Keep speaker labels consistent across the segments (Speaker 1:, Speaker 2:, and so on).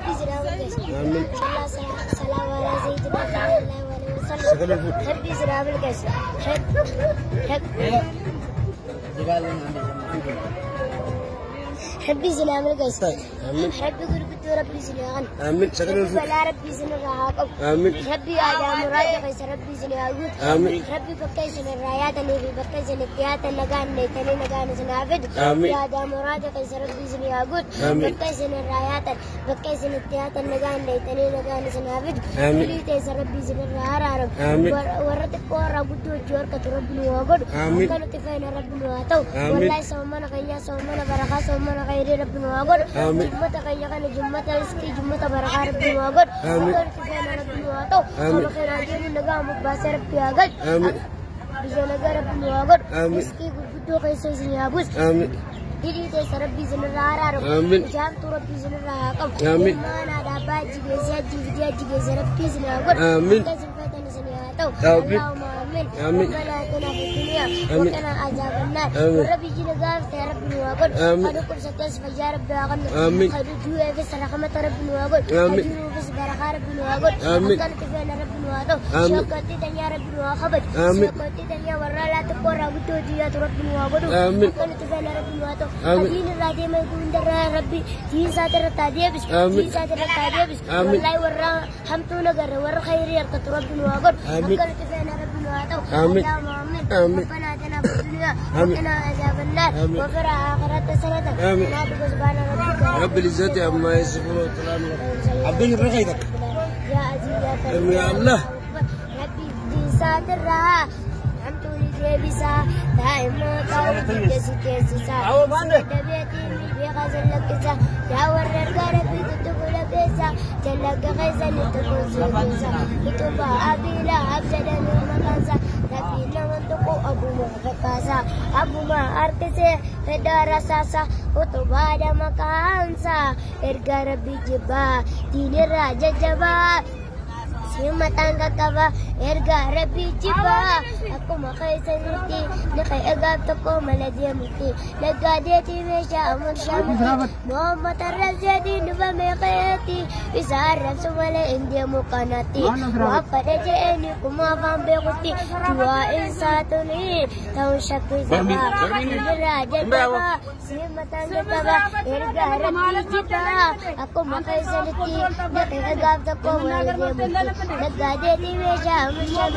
Speaker 1: Rabbi isin haa milkeessu.
Speaker 2: Amiin.
Speaker 1: Salaamu alaa sayyidina sallallahu alaihi wasallam.
Speaker 2: Sagalee fuudhi.
Speaker 1: Rabbi isin haa milkeessu. Rabbi isin haa milkeessu.
Speaker 2: Amiin.
Speaker 1: Rabbi gurguddoo Rabbi isin haa kennu.
Speaker 2: Amiin. Sagalee
Speaker 1: Rabbi
Speaker 2: fuudhi.
Speaker 1: balaa Rabbi isin irraa haa qabu.
Speaker 2: Amiin.
Speaker 1: Rabbi aadaa muraasa keessa Rabbi isin haa guutu.
Speaker 2: Amiin.
Speaker 1: Rabbi bakka isin irraa yaatanii fi bakka isin itti yaatan nagaan dheeytanii nagaan isin haa fidu.
Speaker 2: Amiin.
Speaker 1: Yaadaa muraasa keessa Rabbi isin haa guutu.
Speaker 2: Amiin.
Speaker 1: Bakka isin irraa yaatan bakka isin itti yaatan nagaan dheeytanii nagaan isin haa fidu.
Speaker 2: Amiin.
Speaker 1: Bulii teessa Rabbi isin irraa haraaramu.
Speaker 2: Amiin.
Speaker 1: Warra xiqqoo irraa guddoo hojii harkatu Rabbi nu haa godhu.
Speaker 2: Amiin.
Speaker 1: Akka nuti feene Rabbi nu haa ta'u.
Speaker 2: Amiin.
Speaker 1: Wallaahi soomana keenyaa soomana barakaa soomana khayrii Rabbi nu haa godhu.
Speaker 2: Amiin.
Speaker 1: Jummata keenya kana jummata riskii jummata barakaa Rabbi nu haa godhu.
Speaker 2: Amiin.
Speaker 1: Akka nuti feene Rabbi nu haa ta'u.
Speaker 2: Amiin.
Speaker 1: Saba keenyaa deemuun nagaa mubbaasee Rabbi haa galchu.
Speaker 2: Amiin.
Speaker 1: Biyya nagaa Rabbi nu haa godhu.
Speaker 2: Amiin.
Speaker 1: Riskii gurguddoo keessa isin haa buusu.
Speaker 2: Amiin.
Speaker 1: Hidhii teessa Rabbi isin irraa haraaramu.
Speaker 2: Amiin.
Speaker 1: Ijaamtuu Rabbi isin irraa haa qabu.
Speaker 2: Amiin.
Speaker 1: Ilmaan haadha abbaa achi geessee achi fidee achi geessee Rabbi isin haa godhu.
Speaker 2: Amiin.
Speaker 1: Akka isin feetan isin haa ta'u.
Speaker 2: Amiin.
Speaker 1: Allahumma amiin.
Speaker 2: Amiin.
Speaker 1: Rabbana atina fid dunya
Speaker 2: Amiin.
Speaker 1: wa qina azaaban naar.
Speaker 2: Amiin.
Speaker 1: Warra biyyi nagaa ta'e Rabbi nu haa godhu.
Speaker 2: Amiin.
Speaker 1: Kan dhukkubsates fayyaa Rabbi haa kennu.
Speaker 2: Amiin.
Speaker 1: Kan du'eefis rahmata Rabbi nu haa godhu.
Speaker 2: Amiin.
Speaker 1: Kan jiruufis barakaa Rabbi nu haa godhu.
Speaker 2: Amiin.
Speaker 1: Akka nuti feene Rabbi nu haa ta'u.
Speaker 2: Amiin.
Speaker 1: Sheekootii teenyaa Rabbi nu haa kabaju.
Speaker 2: Amiin.
Speaker 1: Sheekootii teenyaa warra laata qorraa guddoo hojii Rabbi nu haa godhu.
Speaker 2: Amiin.
Speaker 1: Akka nuti feene Rabbi nu haa ta'u.
Speaker 2: Amiin.
Speaker 1: Adiin irraa deeman hundarraa Rabbi diinsaati irratti haa deebisu.
Speaker 2: Amiin.
Speaker 1: Diinsaati irratti haa deebisu.
Speaker 2: Amiin.
Speaker 1: Wallaahi warra hamtuu nagarre warra khayrii harkatu Rabbi nu haa godhu.
Speaker 2: Amiin.
Speaker 1: Akka nuti feene Rabbi nu haa ta'u.
Speaker 2: Amiin.
Speaker 1: Allahumma amiin.
Speaker 2: Amiin.
Speaker 1: ربنا آتنا في الدنيا
Speaker 2: آمين.
Speaker 1: وقنا عذاب النار
Speaker 2: آمين.
Speaker 1: وفي الآخرة حسنة
Speaker 2: آمين.
Speaker 1: وقنا سبحان ربك
Speaker 2: رب العزة عما يصفون وسلام عبد الرغيدك.
Speaker 1: يا عزيز يا كريم
Speaker 2: يا الله.
Speaker 1: ربي ديسات الرها عمتوني جيبسا دائما قوم جسي جسيسا دبيتي بغزل لكسا يا ورر ربي تتقول بيسا جلك غيسا لتقول سيسا لتبا أبي لهب جدن مكانسا ربي نمنتقو أبو مغفكاسا أبو ما أركسي فدار ساسا وتبا مكانسا إرقى ربي جبا دين الراجة جبا Simatang kakaba, erga rabbi jiba. Akkuma keessanitti liqee egaaf tokko mala deemutti. Nagaadeeti meeshaa amurshaa Muhammad arrabseetiin dhufame qe'eetti. Isa arrabsu malee hin deemu kanatti. Waan fedhe je'een kuma afaan beekutti. Du'aa isaa tuni ta'uun shakkii qaba. Irraa jalqaba simataan kakaba, erga rabbi jiba. Akkuma keessanitti liqee egaaf tokko mala deemutti. Nagaadeeti meeshaa amurshaa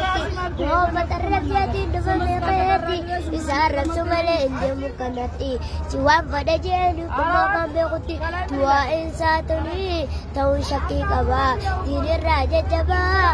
Speaker 1: Muhammad arrabseetiin dhufame qe'eetti. Isa arrabsu malee hin deemu kanatti. Si waan fedhe je'een kuma afaan beekutti. Du'aa isaa tuni ta'uun shakkii qaba. Diinirraa jajjabaa.